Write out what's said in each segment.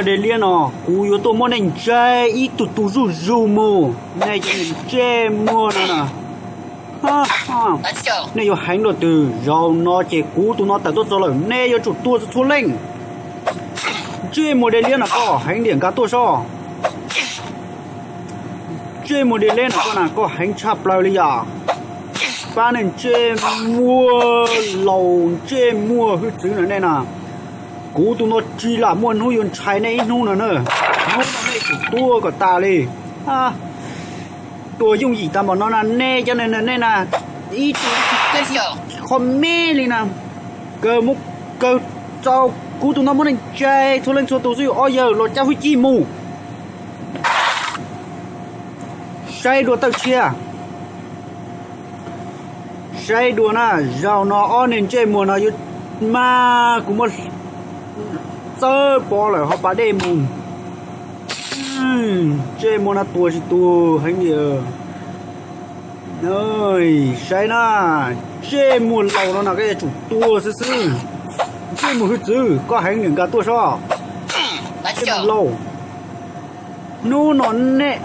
De liab no kuv yuav tuaj muab nej ntsaig ib tug tug zuj zus mus, nej cov niag ntsej muag no na. Nej yuav heev dua twg? Zaum no ces kuv tus no tawm tuaj txog lawm, nej yuav tsum tuag txhua txhua leej. Ntsej muag de liab no koj, heev diam nkag tuaj soj. Ntsej muag de liab no koj na, koj heev tshaj plaws li yom. Pab nej ntsej muag laus, ntsej muag hwj txwv na nej na. Kuv tus no tsis lam muaj hnub yuav ntshai nej ib hnub no na. Hnub no nej tsum tuag kom tas li. Tuag yooj yim tas npaum no na nej cov, nej na, ib tug qho me li na. Kawg muab, kawg tau, kuv tus no muab nej ntsaig txhua leej txhua tus xwb, ob yawg los cab hwj chim mus. Saib dua tawj tshiab. Saib dua na, zaum no ob niag ntsej muag no yuav mas kuv muab txawb pov lawm ho pas dej mus. Ntsej muag no tuag tsis tuag heev tiag. Saib na, ntsej muag laus no na koj yuav tsum tuag xwb xwb. Ntsej muag hwj txwv koj heev niam nkag tuaj soj. Ntsej muag laus. Hnub no nej,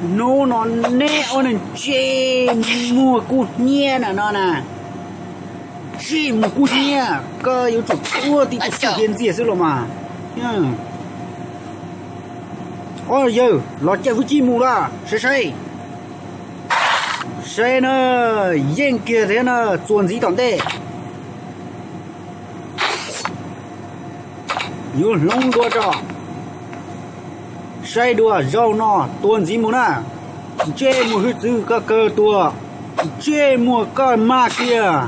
hnub no nej ob niag ntsej muag kub hnyiab na no na. Ntsej muag kub hnyiab, koj yuav tsum tuag tib tug txuj hiav ntxiag xwb los mas. Ob yawg los caij hwj chim mus lawm, saib saib. Saib na, yeej kiag thiab na, txuas ntxiv tom ntej. Yuav hloov dua tso. Saib dua zaum no tuag ntxiv mus na. Ntsej muag hwj txwv koj kawg tuag. Ntsej muag koj mag kiag.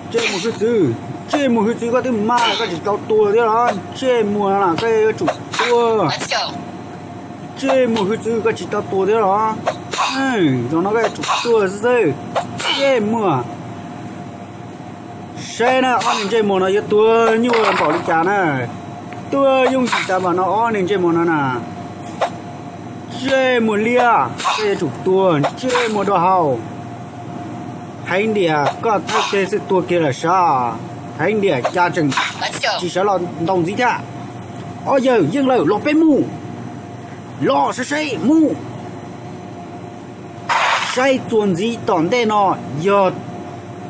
Ntsej muag hwj txwv, ntsej muag hwj txwv koj twb mag koj tsis tau tuag thiab los? Ntsej muag no koj yuav tsum tuag. Ntsej muag hwj txwv koj tsis tau tuag thiab los? Zaum no koj yuav tsum tuag xwb xwb. Ntsej muag. Saib na, ob niag ntsej muag no yuav tuag nyuaj npaum li cas na. Tuag yooj yim tas npaum no ob niag ntsej muag no na. Ntsej muag liab, koj yuav tsum tuag, ntsej muag dua hau. Heev Diam, koj thawj teg xwb tuag kiag lawm sav. Heev Diam, cas tseem tsis sawv los ntaus ntxiv thiab. Ob yawg yeej lawm, los peb mus. Los saib saib mus. Saib txuas ntxiv tom ntej no yog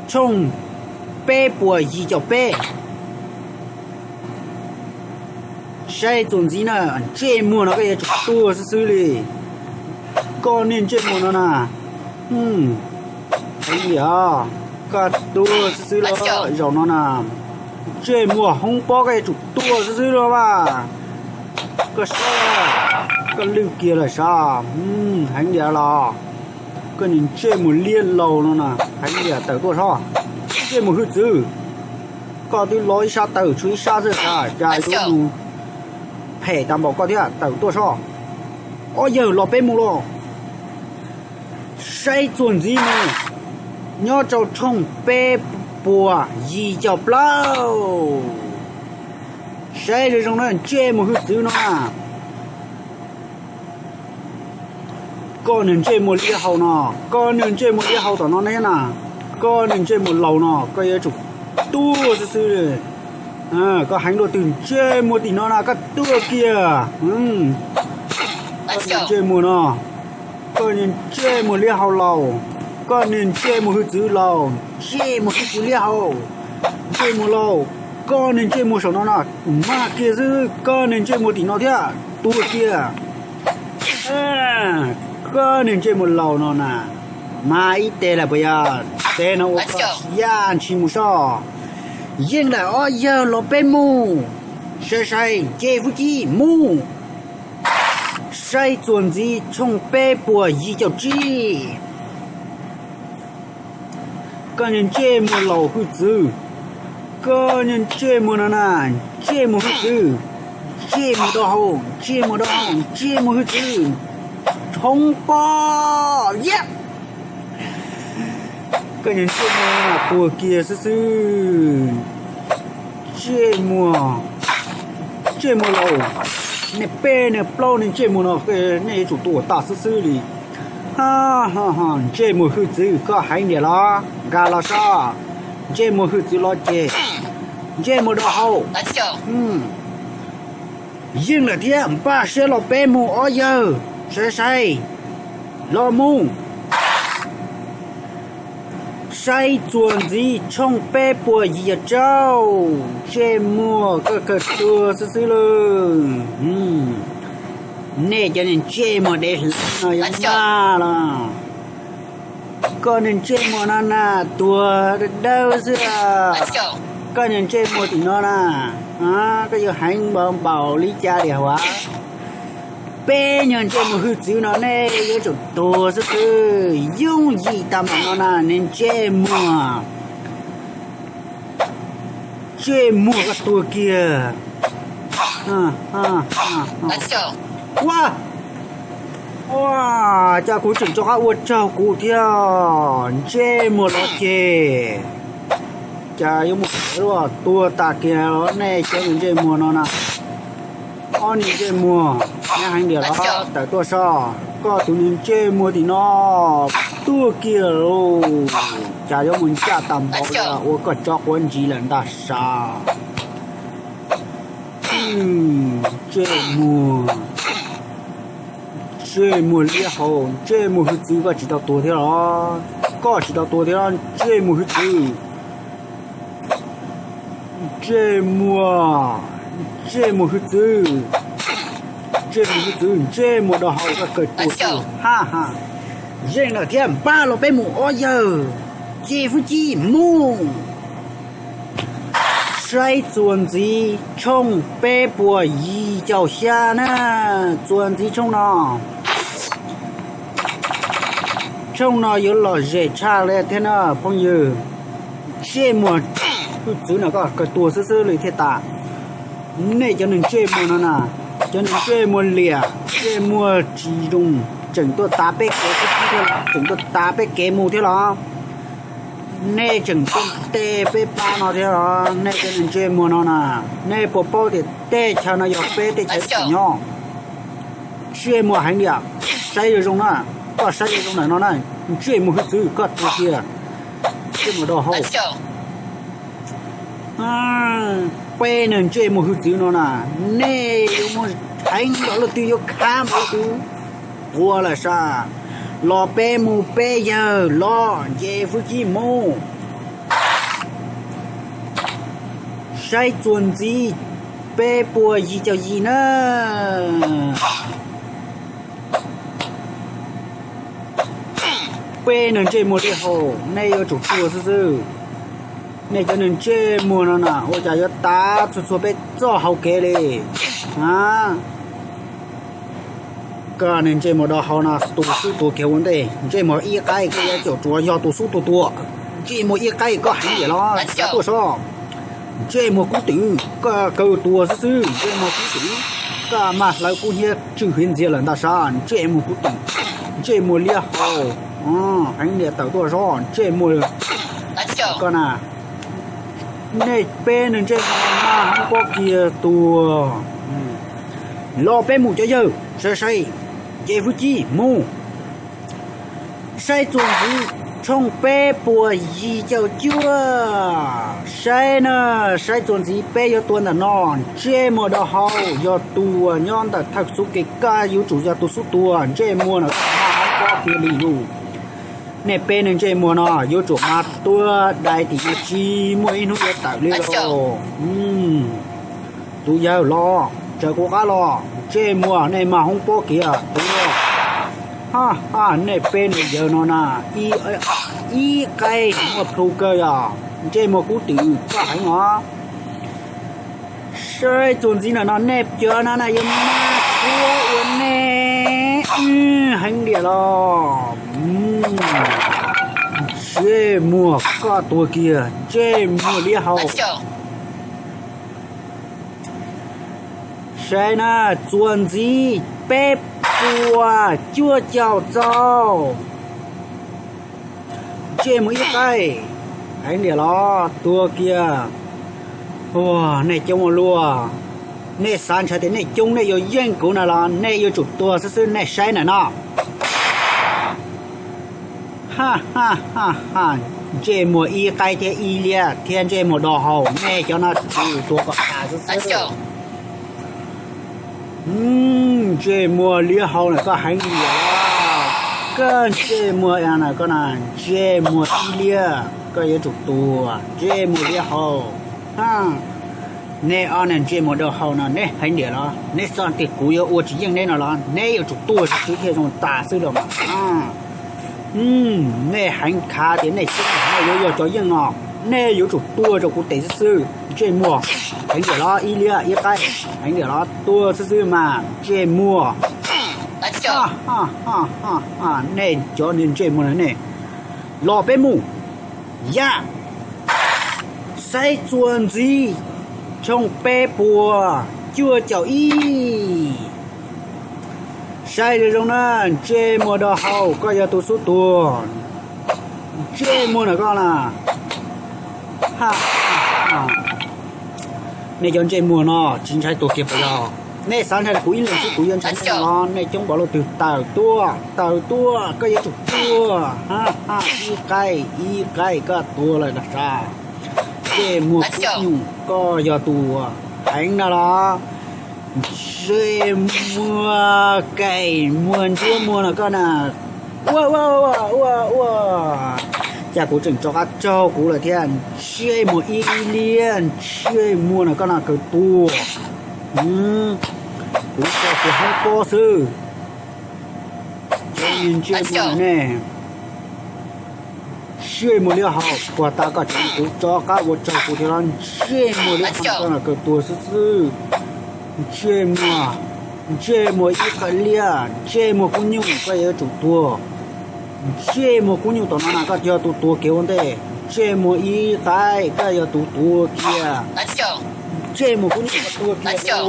tshooj peb puas yim caum peb. Saib txuas ntxiv na, ntsej muag no koj yuav tsum tuag xwb xwb li. Koj niag ntsej muag no na, heev yam, koj tuag xwb xwb los zaum no na. Ntsej muag hoob pob koj yuav tsum tuag xwb xwb los mas. Koj saib, koj lwj kiag lawm sav. Heev yam los, koj niag ntsej muag liab laus no na, heev yam tawm tuaj soj. Ntsej muag hwj txwv, koj twb los ib sab tawm tshuav ib sab xwb sav, cas yuav mus phem tas npaum koj thiab, tawm tuaj soj. Ob yawg los peb mus los. Saib txuas ntxiv mus, nyob rau tshooj peb puas yim caum plaub. Saib zoo zoo na, ntsej muag hwj txwv no na. Koj niag ntsej muag liab hau no, koj niag ntsej muag liab hau tom no ne na, koj niag ntsej muag laus no koj yuav tsum tuag xwb xwb. Koj heev dua twg, ntsej muag tim no na koj tuag kiag. Koj niag ntsej muag no, koj niag ntsej muag liab hau laus, koj niag ntsej muag hwj txwv laus, ntsej muag hwj txwv liab hau, ntsej muag laus, koj niag ntsej muag saum no na, mag kiag xwb, koj niag ntsej muag tim no thiab, tuag kiag. Koj niag ntsej muag laus no na, mag ib teg lawm puas yog? Teg no ua koj yaj ntshis mus soj. Yeej lawm, ob yawg los peb mus. Sai sai, nce hwj chim mus. Saib txuas ntxiv tshooj peb puas yim caum tsib. Koj niag ntsej muag laus hwj txwv, koj niag ntsej muag no na, ntsej muag hwj txwv, ntsej muag do hau, ntsej muag do hau, ntsej muag hwj txwv, hoob pob yaj. Koj niag ntsej muag no na tuag kiag xwb xwb. Ntsej muag, ntsej muag laus, niag peb niag plaub niag ntsej muag no, nej yuav tsum tuag tas xwb xwb li. Ntsej muag hwj txwv, koj heev niam los nkag los soj. Ntsej muag hwj txwv los ces ntsej muag do hau. Yeej lawm thiab, npaj siab los peb mus ob yawg, saib saib, los mus saib txuas ntxiv tshooj peb puas yim caum rau. Ntsej muag koj kawg tuag xwb xwb lawm. Nej cov niag ntsej muag dev hliv no yuav nyaj los. Koj niag ntsej muag no na, tuag dawb xwb. Koj niag ntsej muag tim no na, koj yuav heev npaum li cas tiag hauv? Peb niag ntsej muag hwj txwv no nej yuav tsum tuag xwb xwb. Yooj yim tag npaum no na, niag ntsej muag, ntsej muag koj tuag kiag. Ua, ua, cas kuv tseem rov qab ua raug kuv thiab. Ntsej muag los ces, cas yuav mus tuag tas kiag los nej cov niag ntsej muag no na. Ob niag ntsej muag, neb heev diam los tawm tuaj soj. Koj tus niag ntsej muag tim no tuag kiag lauj, cas yuav mus ncaj tag npaum li ua koj tso quav ntsis lawm ntag sav. Ntsej muag, ntsej muag liab hau, ntsej muag hwj txwv, koj tsis tau tuag thiab los? Koj tsis tau tuag thiab los ntsej muag hwj txwv? Ntsej muag, ntsej muag hwj txwv, ntsej muag hwj txwv, ntsej muag do hau, koj kawg tuag xwb. Ha ha. Yeej lawm thiab, npaj los peb mus ob yawg, ces fwj ci mus saib txuas ntxiv tshooj peb puas yim caum xya na. Txuas ntxiv tshooj no, tshooj no yuav lom zem tshaj li thiab na phooj ywg. Ntsej muag hwj txwv no koj kawg tuag xwb xwb li thiaj tas. Nej cov niag ntsej muag no na, cov niag ntsej muag liam, ntsej muag tsis zoo, tseem tuaj tav peb kev, tseem tuaj tav peb kev mus thiab los? Nej tseem tuaj tej peb pab no thiab los? Nej cov niag ntsej muag no na, nej puas paub tias teb chaws no yog peb teb chaws nyob? Ntsej muag heev tiag, saib zoo zoo na, koj saib zoo zoo ntawm no na, ntsej muag hwj txwv koj tuag kiag, ntsej muag do hau. Peb niag ntsej muag hwj txwv no na, nej yuav muaj heev npaum leej twg yuav khav npaum leej twg, ua lawm sas. Los peb mus peb yawg los ces fwj ci mus saib txuas ntxiv peb puas yim caum yim na. Peb niag ntsej muag liab hau, nej yuav tsum tuag xwb xwb. Nej cov niag ntsej muag no na ua cas yuav tav txhua txhua peb txoj hau kev li a? Koj niag ntsej muag do hau no tus xub tus kiag ua ntej, ntsej muag ib qaib koj yuav tsum tsuas yog tus xub tus tuag. Ntsej muag ib qaib koj heev yam los kav tuaj soj. Ntsej muag kub twm koj kawg tuag xwb xwb, ntsej muag kub twm, koj maj hlawv kub hnyiab tswj hiav ntxiag lawm ntag sas, ntsej muag kub twm, ntsej muag liab hau, heev niam tawm tuaj soj, ntsej muag koj na. Nej peb niag ntsej muag maj hoob pob kiag tuag. Los peb mus cov yawg, saib saib, ces fwj ci mus saib txuas ntxiv tshooj peb puas yim caum cuaj. Saib na, saib txuas ntxiv peb yuav tua ntawm no, ntsej muag do hau, yog tus uas nyob ntawm thawj xub kev koj yuav tsum yog tus xub tuag, ntsej muag no maj hoob pob kiag li lus. Nej peb niag ntsej muag no yuav tsum mas tuag dai tim no tsis muaj ib hnub yuav tawm li lauj. Tus yawg los, tsaws kuv qab los, ntsej muag nej maj hoob pob kiag tuag. Ha ha, nej peb niag yawg no na, ib qaib muaj plhu kawg yog ntsej muag kub twm koj heev os. Saib txuas ntxiv ntawm no nej cov no na yuav maj kuab ua nej heev diam los. Ntsej muag koj tuag kiag, ntsej muag liab hau. Saib na, txuas ntxiv peb puas cuaj caum txauj. Ntsej muag ib qaib, heev diam los tuag kiag. Nej coob ua luaj, nej xav ntshai tias nej coob nej yuav yeej kuv na los nej yuav tsum tuag xwb xwb, nej saib ntawm no. Ha ha ha ha, ntsej muag ib qaib thiab ib liab thiab ntsej muag do hau, nej cov no tsis tua kom tas xwb xwb. Ntsej muag liab hau na koj heev li os. Koj ntsej muag na koj na, ntsej muag ib liab koj yuav tsum tua, ntsej muag liab hau. Nej ob niag ntsej muag do hau no neb heev diam los? Neb xav tias kuv yuav ua tsis yeej neb no los? Neb yuav tsum tuag xwb thiaj zoo tas xwb los mas. Nej heev khav tias nej tsis, nej yuav yog cov yeej no, nej yuav tsum tuag rau kuv tes xwb xwb. Ntsej muag heev diam los? Ib liab ib qaib heev diam los? Tuag xwb xwb mas ntsej muag. Nej cov ntsej muag na nej, los peb mus. Yam, saib txuas ntxiv tshooj peb puas cuaj caum ib. Saib zoo zoo na, ntsej muag do hau koj yog tus xub tuag. Ntsej muag na koj na. Nej cov ntsej muag no tsis ntshai tuag kiag puas yog? Nej xav ntshai kuv ib leeg xwb kuv yuav ntshai nej los? Nej coob npaum li twg tawm tuaj, tawm tuaj, koj yuav tsum tuag. Ib qaib ib qaib koj tuag lawm los sav. Ntsej muag kub nyuj koj yog tus heev no los? Ntsej muag kaim muag ntsuab muag no koj na. Ua ua ua ua, cas kuv tseem rov qab raug kuv lawm thiab. Ntsej muag ib liab, ntsej muag no koj no kawg tuag. Kuv tso kiag hoob pob xwb. Ntsej muag ne, ntsej muag liab hau, puag ta koj tseem kuv rov qab ua raug kuv thiab los? Ntsej muag liab hau koj no kawg tuag xwb xwb. Ntsej muag, ntsej muag ib qaib liab, ntsej muag kub nyuj koj yuav tsum tuag. Ntsej muag kub nyuj tom no na koj yog tus tuag kiag ua ntej. Ntsej muag ib qaib koj yog tus tuag kiag. Ntsej muag kub nyuj koj tuag kiag.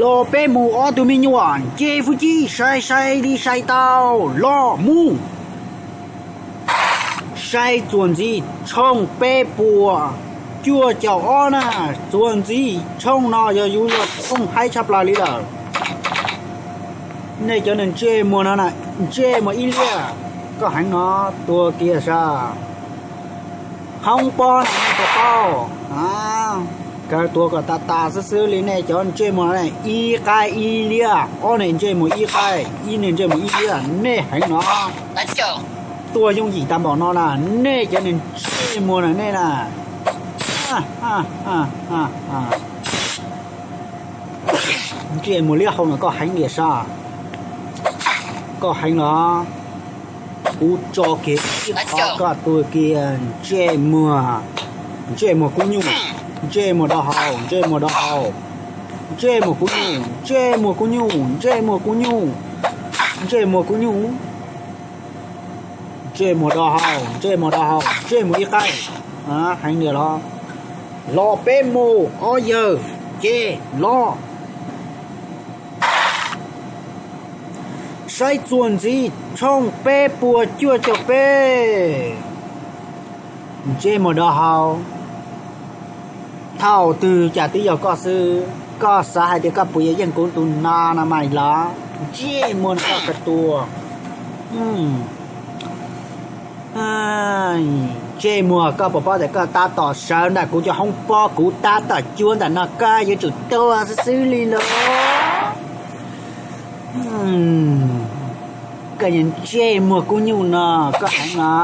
Los peb mus ob tug me nyuam, nce fwj chim sai sai li sai tau, los mus. Saib txuas ntxiv tshooj peb puas cuaj caum ob na, txuas ntxiv tshooj no yog yus yog tshooj haib tshaj plaws li lawm. Nej cov ntsej muag no na, ntsej muag ib liab, koj heev no, tuag kiag sav. Hoob pob no nej puas paub? Kawg tuag kom tas tas xwb xwb li nej cov ntsej muag no, ib qaib ib liab, ob niag ntsej muag ib qaib, ib niag ntsej muag ib liab, nej heev no. Tuag yooj yim tag npaum no na, nej cov niag ntsej muag na nej na. Ntsej muag liab hau no koj heev li sav. Koj heev los? Kuv tso kiag ib qho koj tuag kiag ntsej muag, ntsej muag kub nyuj, ntsej muag do hau, ntsej muag do hau, ntsej muag kub nyuj, ntsej muag kub nyuj, ntsej muag kub nyuj, ntsej muag kub nyuj, ntsej muag do hau, ntsej muag do hau, ntsej muag ib qaib. Heev li los? Los peb mus ob yawg, ces los. Saib txuas ntxiv tshooj peb puas cuaj caum peb. Ntsej muag do hau, thaum twg cas twb yog koj xwb, koj xav hais tias koj puas yuav yeej kuv tus no no mas los? Ntsej muag no koj kawg tuag. Ntsej muag koj puas paub tias koj tab tom sawv ntawm kuv cov hoob pob, kuv tab tom cuab ntawm no koj yuav tsum tuag xwb xwb li los? Koj niag ntsej muag kub nyuj no, koj heev no.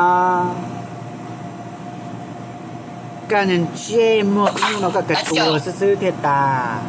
Koj niag ntsej muag kub nyuj no koj kawg tuag xwb xwb thiaj tas.